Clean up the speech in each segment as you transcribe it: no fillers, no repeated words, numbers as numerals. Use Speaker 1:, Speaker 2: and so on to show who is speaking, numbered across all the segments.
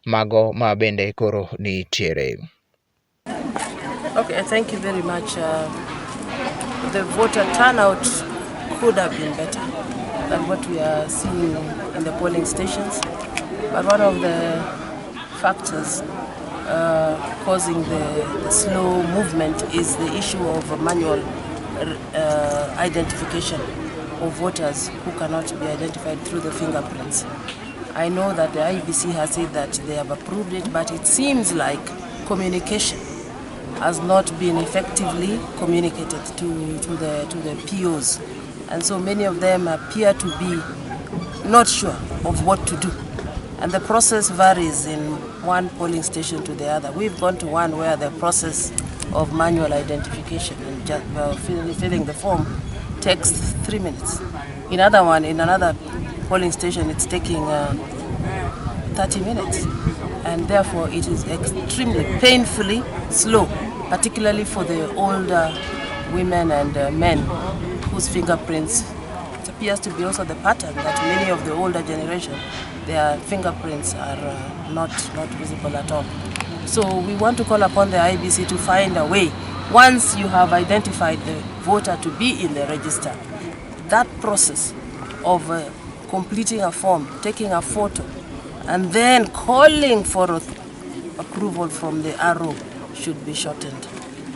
Speaker 1: Mago ma bende koro nitiere.
Speaker 2: Okay, thank you very much. The voter turnout could have been better than what we are seeing in the polling stations. But one of the factors causing the slow movement is the issue of manual identification of voters who cannot be identified through the fingerprints. I know that the IEBC has said that they have approved it, but it seems like communication has not been effectively communicated to the POs. And so many of them appear to be not sure of what to do. And the process varies in one polling station to the other. We've gone to one where the process of manual identification and just filling the form takes 3 minutes. In another polling station, it's taking 30 minutes. And therefore, it is extremely painfully slow, particularly for the older women and men whose fingerprints, it appears to be also the pattern that many of the older generation, their fingerprints are not visible at all. So we want to call upon the IEBC to find a way. Once you have identified the voter to be in the register, that process of completing a form, taking a photo, and then calling for approval from the RO should be shortened.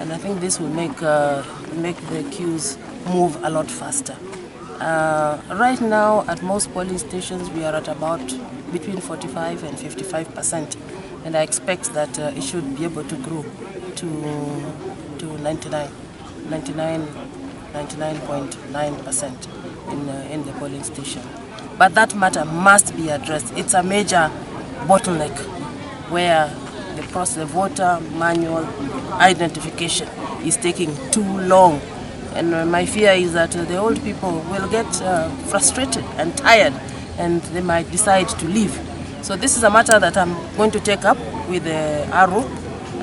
Speaker 2: And I think this will make the queues move a lot faster. Right now, at most polling stations, we are at about between 45 and 55%, and I expect that it should be able to grow to 99, 99, 99.9% in the polling station. But that matter must be addressed. It's a major bottleneck where the process, the voter manual identification is taking too long. And my fear is that the old people will get frustrated and tired and they might decide to leave. So this is a matter that I'm going to take up with the RO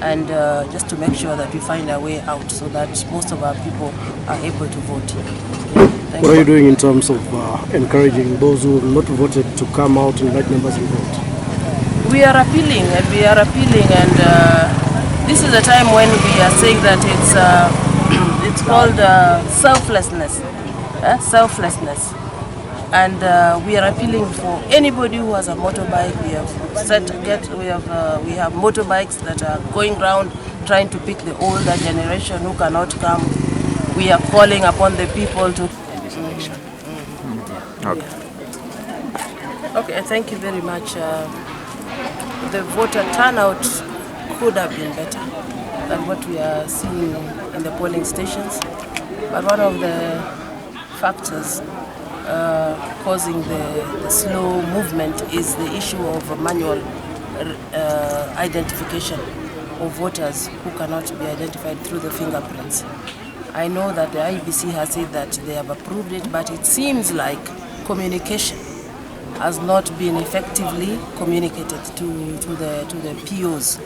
Speaker 2: and just to make sure that we find a way out so that most of our people are able to vote. Yeah, thank
Speaker 3: What are you doing in terms of encouraging those who have not voted to come out in large numbers and vote?
Speaker 2: We are appealing and we are appealing, and this is a time when we are saying that it's called selflessness, eh? Selflessness, and we are appealing for anybody who has a motorbike. We have set get we have motorbikes that are going round trying to pick the older generation who cannot come. We are calling upon the people to
Speaker 4: In this election.
Speaker 1: Okay.
Speaker 2: Okay, thank you very much. The voter turnout could have been better than what we are seeing in the polling stations. But one of the factors causing the slow movement is the issue of manual identification of voters who cannot be identified through the fingerprints. I know that the IEBC has said that they have approved it, but it seems like communication has not been effectively communicated to the POs.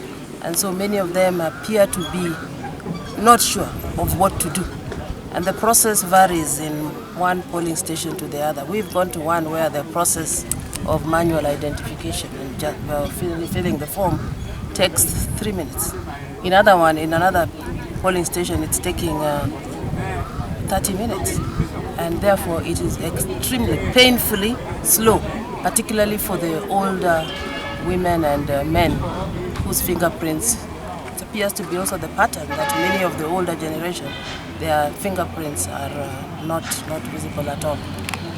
Speaker 2: And so many of them appear to be not sure of what to do. And the process varies in one polling station to the other. We've gone to one where the process of manual identification and just filling the form takes 3 minutes. In another polling station, it's taking 30 minutes. And therefore, it is extremely painfully slow, particularly for the older women and men whose fingerprints, it appears to be also the pattern that many of the older generation, their fingerprints are not visible at all.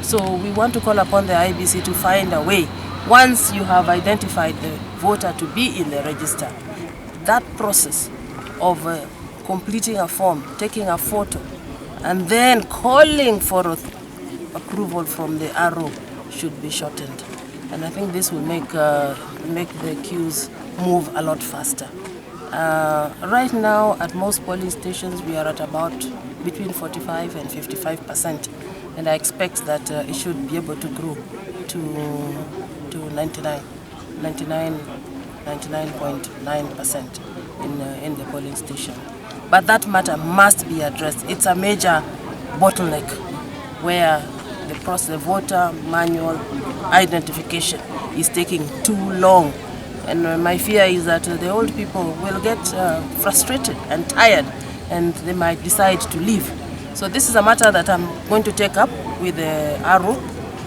Speaker 2: So we want to call upon the IEBC to find a way. Once you have identified the voter to be in the register, that process of completing a form, taking a photo, and then calling for approval from the RO should be shortened. And I think this will make the queues move a lot faster. Right now, at most polling stations, we are at about between 45 and 55%, and I expect that it should be able to grow to 99, 99, 99.9% in the polling station. But that matter must be addressed. It's a major bottleneck where the process, the voter manual identification is taking too long. And my fear is that the old people will get frustrated and tired and they might decide to leave. So this is a matter that I'm going to take up with the RO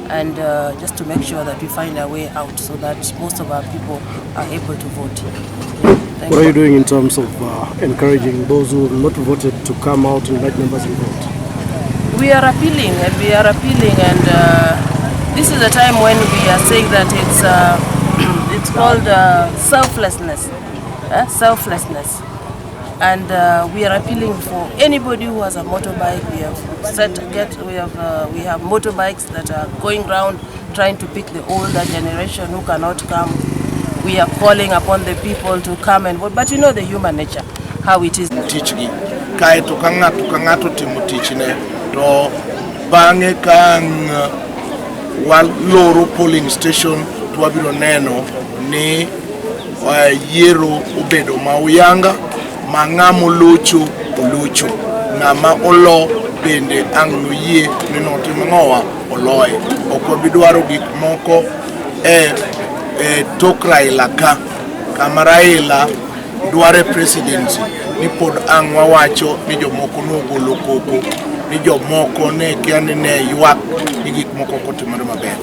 Speaker 2: and just to make sure that we find a way out so that most of our people are able to vote. Thank
Speaker 3: What are you doing in terms of encouraging those who have not voted to come out in large numbers and vote?
Speaker 2: We are appealing and we are appealing and this is a time when we are saying that it's called selflessness, selflessness. And we are appealing for anybody who has a motorbike. We have set get we have we have motorbikes that are going round trying to pick the older generation who cannot come. We are calling upon the people to come and vote. But you know the human nature, how it is.
Speaker 4: Tichgi kaeto ka ng'ato timo tichne to bang'e ka ang' waloro polling station to wabiro neno ni yiero obedo ma uyanga ma ng'ama olocho olocho ng'ama olo bende ang' noyie ni notimo ng'owa oloye. Ok wabi dwaro gik moko e tok Raila ka kama Raila dware presidency ni pod ang' wawacho ni jomoko nogolo koko ni jomoko ne kia ni ne ywak ni gik moko ok otimore maber.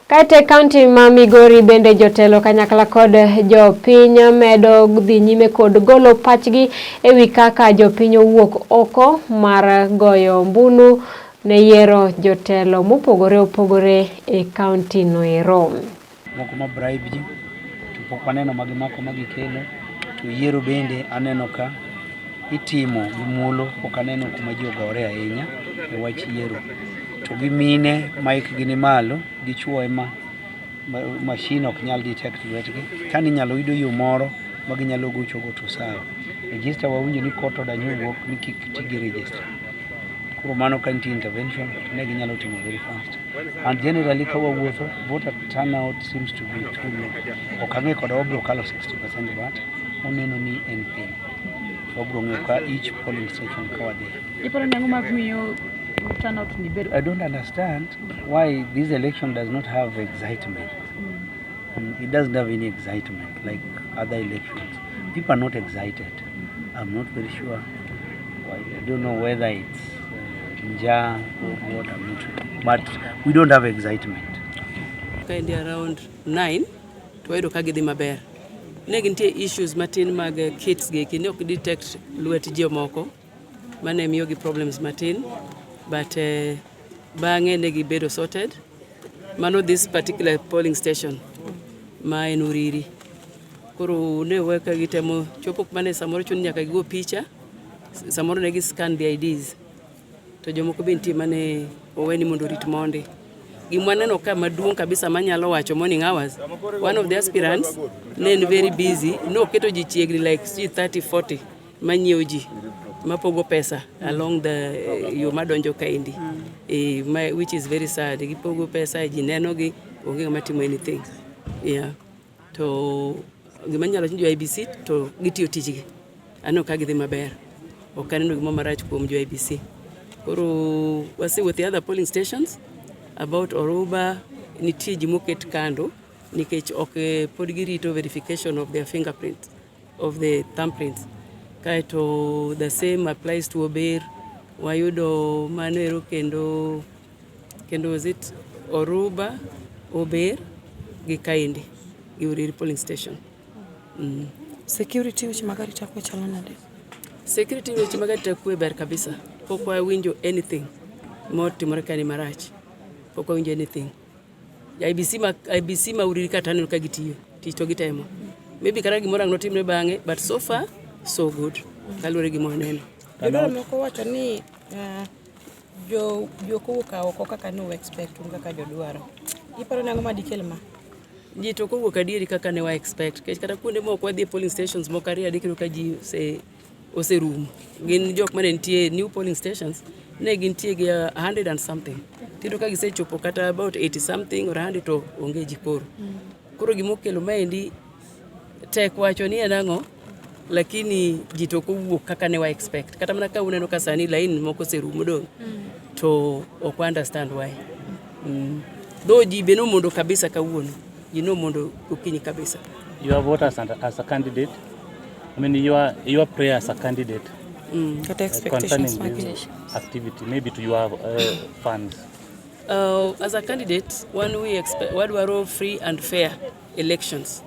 Speaker 5: Kaeto e kaunti ma Migori bende jotelo kanyakla kod jopiny medo dhi nyime kod golo pachgi ewi kaka jopiny owuok oko mar goyo ombulu ne yiero jotelo mopogore opogore e kaunti no ero.
Speaker 6: Moko ma bribe ji to pok waneno ma gimako ma gikelo to yiero bende aneno ka itimo gi muolo pok aneno kuma ji ogore ahinya e wach yiero to gi mine ma hikgi ni malo gi chuo ema machine ok nyal detect lwetgi ka ninyalo yudo yo moro ma ginyalo gochogo to sawa. Register wawinjo ni court order nyowuok ni kik ti gi register. Koro mano ka nitie intervention to ne ginyalo timo very fast. And generally ka wawuotho, voter turnout seems to be too low. Ok ang'e koda wabiro kalo 60% but oneno ni en piny. To wabiro ng'iyo ka each polling station ka wadhi.
Speaker 7: Iparo ni ang'o mamiyo turnout ni bedo
Speaker 6: I don't understand why this election does not have excitement. It doesn't have any excitement like other elections. People are not excited. I'm not very sure why. I don't know whether it's njaa or what, I'm not sure. But we don't have excitement.
Speaker 8: Kaendi around 9 to wayudo ka gidhi maber. Ne gintie issues matin mag kits gi eki ne ok detect lwet jomoko mane miyogi problems matin, but bang'e ne gibedo sorted. Mano this particular polling station ma en Uriri. Koro ne we ka gitemo chopo kuma ne samoro chuno nyaka gigo picha, samoro ne gi scan the IDs. To jomoko be nitie mane owe ni mondo orit mondi. Gima waneno ka maduong' kabisa manyalo wacho, morning hours, one of the aspirants ne en very busy, noketo ji chiegni like sijui 30 40 manyiewo ji mapogo pesa along the yo madonjo kaendi, which is very sad. Gipogo pesa, ji neno gi, onge ng'ama timo anything. Yeah. To gima anyalo wacho ni jo IEBC to gitiyo tijgi. Aneno ka gidhi maber. Ok aneno gimoro marach kuom jo IEBC. Koro wasewuotho e other polling stations about Oruba, nitie ji moket kando nikech ok pod girito verification of their fingerprints, of the thumbprints. Kaeto the same applies to Ober, wayudo mano ero kendo was it Oruba, Ober gi Kaindi gi Uriri polling station.
Speaker 2: Security, weche mag arita kwe chalo nade?
Speaker 8: Security, weche mag arita kwe ber kabisa. Pok wawinjo anything motimore ka ni marach. Pok wawinjo anything. IEBC ma Uriri kata aneno ka gitiyo, tich to gitemo. Maybe kata gimoro ang' notimre bang'e, but so far so good. Kaluwore gi mwaneno.
Speaker 2: Jodolo moko wacho ni jo jok owuok oko kaka ne expect un kaka jodwaro. Iparo ni ang'o madikel ma?
Speaker 8: Ji to ok owuok adieri kaka ne wa expect. Nikech kata kuonde moko wadhi e polling stations moko ariyo adek, iyudo ka ji oserumo. Gin jok mane nitie new polling stations, ne gintie gi 100 and something. Tiyudo ka gisechopo kata about 80 something or 100 to onge ji koro. Koro gimokelo maendi tek wacho ni en ang'o, lakini ji to ok owuok kaka ne wa expect. Kata mana ka uneno ka sani line moko oserumo dong', to ok wa understand why. Though ji be nomondo kabisa kawuono, ji nomondo gokinyi kabisa.
Speaker 9: Your vote as a candidate, I mean your prayer as a candidate
Speaker 7: Kata expectations
Speaker 9: concerning this
Speaker 7: magi.
Speaker 9: activity, maybe to your fans.
Speaker 8: As a candidate, wan we expect, wadwaro free and fair elections.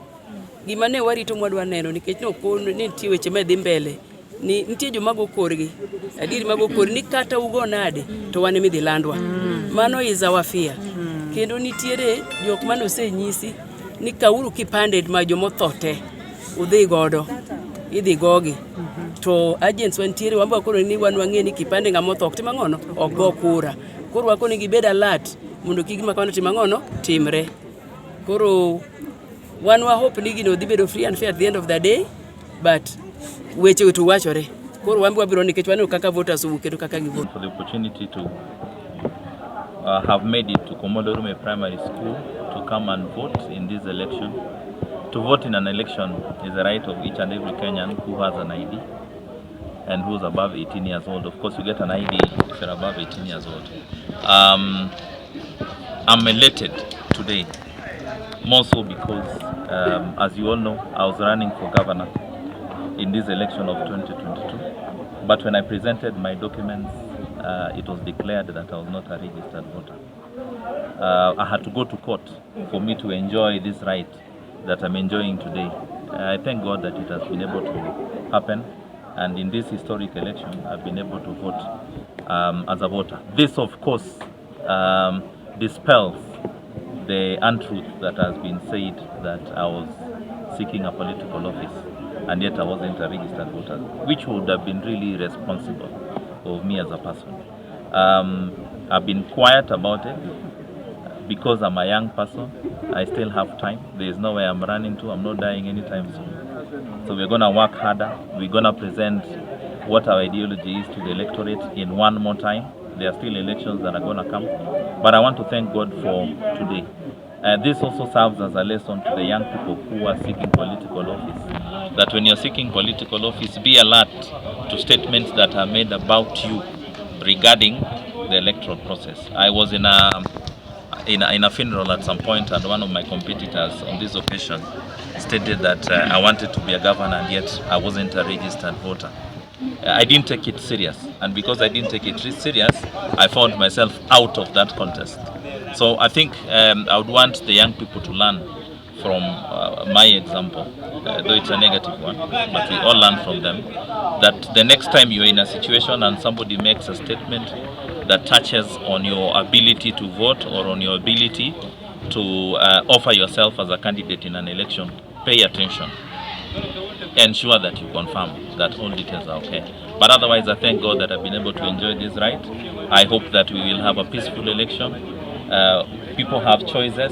Speaker 8: Gima ne warito mwadwa neno nikech nokon ni nitie weche madhi mbele ni nitie joma go korgi adieri mago korgi ni kata ugo nade to wan emidhi landwa. Mano is our fear. Kendo nitiere jok mane osenyisi ni kauru kipande ma jomotho te udhi godo idhi gogi to agents wantiere wan be wakoro ni wan wang'e ni kipande ng'ama otho ok tim ang'ono ok go kura. Koro wakoni gibed alert mondo kik gima kamano tim ang'ono timre. Koro wan wa hope ni gino dhi bedo free and fair at the end of the day, but weche to wachore. Koro wan be wabiro nikech waneno kaka voters owuok kendo kaka givote.
Speaker 10: For the opportunity to have made it to Komolorume Primary School to come and vote in this election. To vote in an election is a right of each and every Kenyan who has an ID and who's above 18 years old. Of course, you get an ID if you're above 18 years old. I'm elated today, more so because, as you all know, I was running for governor in this election of 2022. But when I presented my documents, it was declared that I was not a registered voter. I had to go to court for me to enjoy this right that I'm enjoying today. I thank God that it has been able to happen, and in this historic election, I've been able to vote as a voter. This, of course, dispels the untruth that has been said that I was seeking a political office and yet I wasn't a registered voter, which would have been really irresponsible of me as a person. I've been quiet about it because I'm a young person. I still have time. There is nowhere I'm running to. I'm not dying anytime soon. So we're going to work harder. We're going to present what our ideology is to the electorate in one more time. There are still elections that are going to come. But I want to thank God for today. This also serves as a lesson to the young people who are seeking political office. That when you're seeking political office, be alert to statements that are made about you regarding the electoral process. I was in a funeral at some point, and one of my competitors on this occasion stated that I wanted to be a governor and yet I wasn't a registered voter. I didn't take it serious, and because I didn't take it serious, I found myself out of that contest. So I think I would want the young people to learn from my example, though it's a negative one, but we all learn from them, that the next time you're in a situation and somebody makes a statement that touches on your ability to vote or on your ability to offer yourself as a candidate in an election, pay attention. Ensure that you confirm that all details are okay. But otherwise, I thank God that I've been able to enjoy this right. I hope that we will have a peaceful election. People have choices.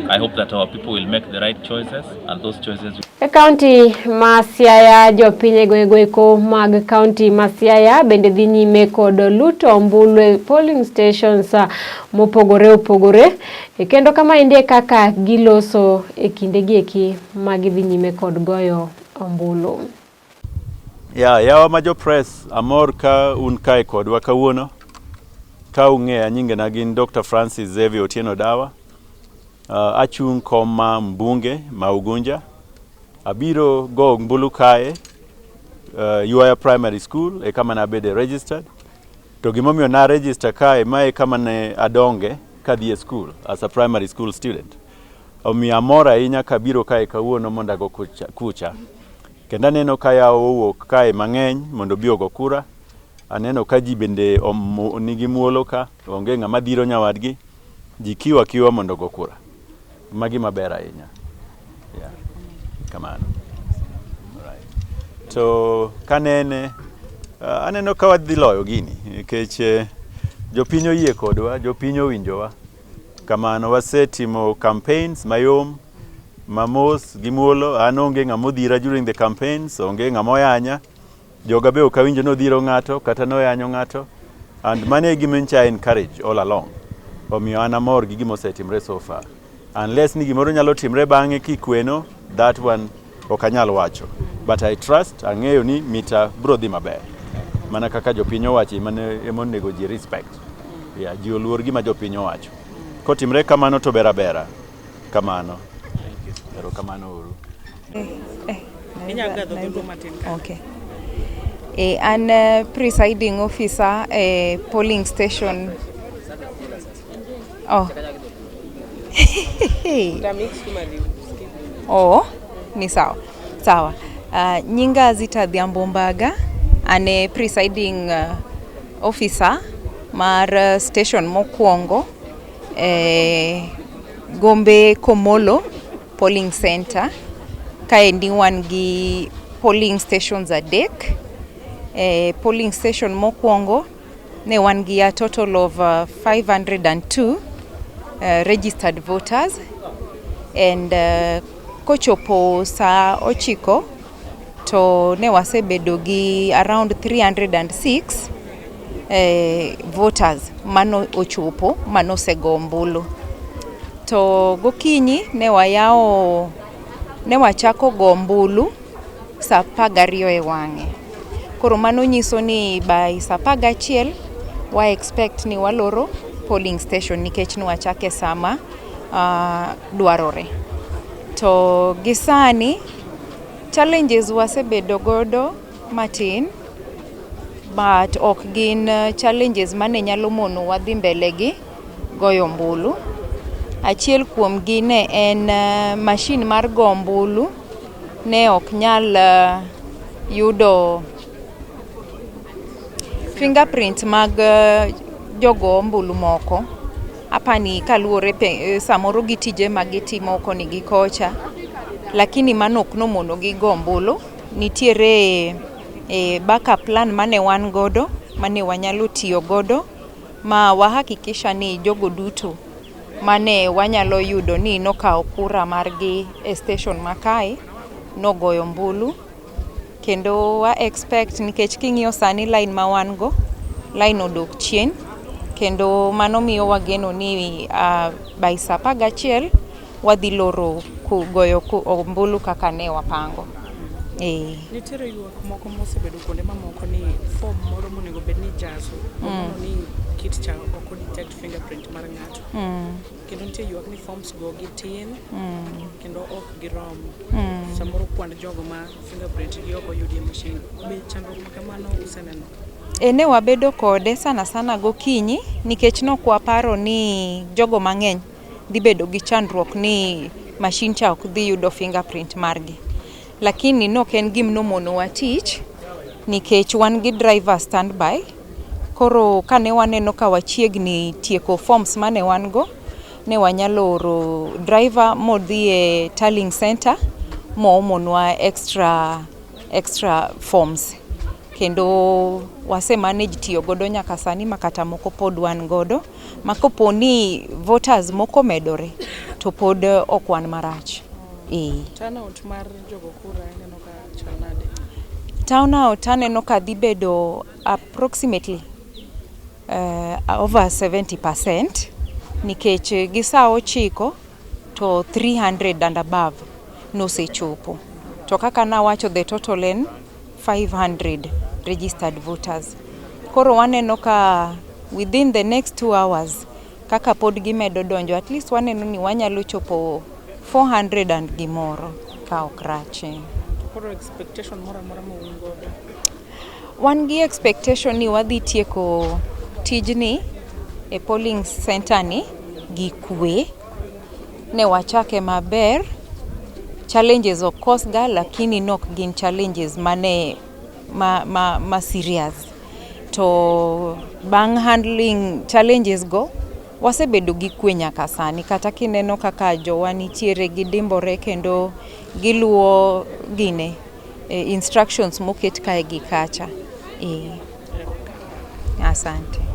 Speaker 10: I hope that our people will make the right choices, and those choices
Speaker 5: E kaunti ma Siaya, jopiny e gwenge eko mag kaunti ma Siaya bende dhi nyime kod luto ombulu e polling stations mopogore opogore e kendo kama endi e kaka giloso e kindegi eki ma gidhi nyime kod goyo ombulu.
Speaker 11: Ya, yawa ma jo press, amor ka un kae kodwa kawuono. Ka ung'eya, nyingena gin Dr. Francis Xavier Otieno Dawa. Achung' kom ma mbunge ma Ugunja. Abiro go ombulu kae, Ywaya Primary School e kama nabede registered. To gimomiyo na register kae, mae kama ne adonge kadhi e school as a primary school student. Omiyo amor ahinya kabiro kae kawuono mondo ago kucha. Kendo aneno ka yawa owuok kae mang'eny mondo obi ogo kura. Aneno ka ji bende nigi muolo ka, onge ng'ama dhiro nyawadgi. Ji kiwa kiwa mondo ogo kura. Magi maber ahinya. Yeah. Kamano. Right. To kanene, aneno ka wadhi loyo gini nikech jopiny oyie kodwa, jopiny owinjowa. Kamano wasetimo campaigns mayom, mamos gi muolo. An onge ng'ama odhira during the campaigns, onge ng'ama oyanya. Joga be ok awinjo nodhiro ng'ato kata noyanyo ng'ato. And mano e gima nyocha encourage all along. Omiyo an amor gi gima osetimre so far. Unless ni gimoro nyalo timre bang'e kikweno, that one ok anyal wacho. But I trust, ang'eyo ni mita bro dhi maber. Mana kaka jopiny owacho ema onego ji respect. Yeah, ji oluor gima jopiny owacho. Kotimre kamano to ber abera. Kamano. Erokamano uru.
Speaker 7: Inyalo gadho dholuo matin ka.
Speaker 12: Okay. An presiding officer e polling station. Oh. Oh, ni sawa. Sawa. Nyinga Zita Adhiambo Mbaga, an e presiding officer mar station mokwongo e Gombe Komolo polling center. Kaendi wan gi polling stations adek. E polling station mokwongo ne wan gi a total of 502 registered voters and kochopo saa 9 to ne wasebedo gi around 306 voters mano ochopo manosego ombulu. To gokinyi ne wayawo ne wachako go ombulu saa 12 e wang'e. Koro mano nyiso ni by saa 11 wa expect ni waloro polling station nikech ne wachake sama dwarore. To gi sani challenges wasebedo godo matin, but ok gin challenges mane nyalo mono wadhi mbele gi goyo ombulu. Achiel kuom gi ne en machine mar go ombulu ne ok nyal yudo fingerprint mag jogo ombulu moko. Apani kaluwore samoro gi tije magitimo koni gi kocha, lakini mano ok nomono gi go ombulu. Nitiere backup plan mane wan godo mane wanyalo tiyo godo ma wahakikisha ni jogo duto mane wanyalo yudo ni nokawo kura margi e station makae nogoyo ombulu. Kendo wa expect nikech king'iyo sani line ma wan go, line odok chien, kendo mano miyo wageno ni by saa 11 wadhi loro goyo ombulu kaka ne wapango.
Speaker 7: Nitiere ywak moko mosebedo kuonde mamoko ni form moro monego bed ni ijaso ni kit cha ok detect fingerprint mar ng'ato. Kendo nitie ywak ni forms go gitin kendo ok girom. Samoro kwand jogo ma fingerprint gi ok oyudi e machine. Be chandruok ma kamano useneno?
Speaker 12: Ne wabedo kode sana sana gokinyi nikech nok waparo ni jogo mang'eny dhi bedo gi chandruok ni machine cha ok dhi yudo fingerprint margi. Lakini nok en gima nomonowa tich nikech wan gi driver standby. Koro kane waneno ka wachiegni tieko forms mane wan go, ne wanyalo oro driver modhi e tallying center moomonwa extra forms. Kendo wase manage tiyo godo nyaka sani makata moko pod wan godo. Ma kopo ni voters moko medore to pod ok wan marach.
Speaker 7: Turnout mar jogo kura ineno ka chal nade?
Speaker 12: Turnout aneno ka dhi bedo approximately over 70% nikech gi saa 9 to 300 and above nosechopo. To kaka nawacho the total en 500 registered voters. Koro waneno ka within the next 2 hours kaka pod gimedo donjo, at least waneno ni wanyalo chopo 400 and gimoro ka ok rach.
Speaker 7: Koro expectation moro amora ma un godo?
Speaker 12: Wan gi expectation ni wadhi tieko tijni e polling center ni gi kwe. Ne wachake maber, challenges ok kosga lakini nok gin challenges mane ma serious. To bang' handling challenges go, wasebedo gi kwe nyaka sani. Kata kineno kaka jowa nitiere gidimbore kendo giluwo gine instructions moket kae gi kacha. Asante.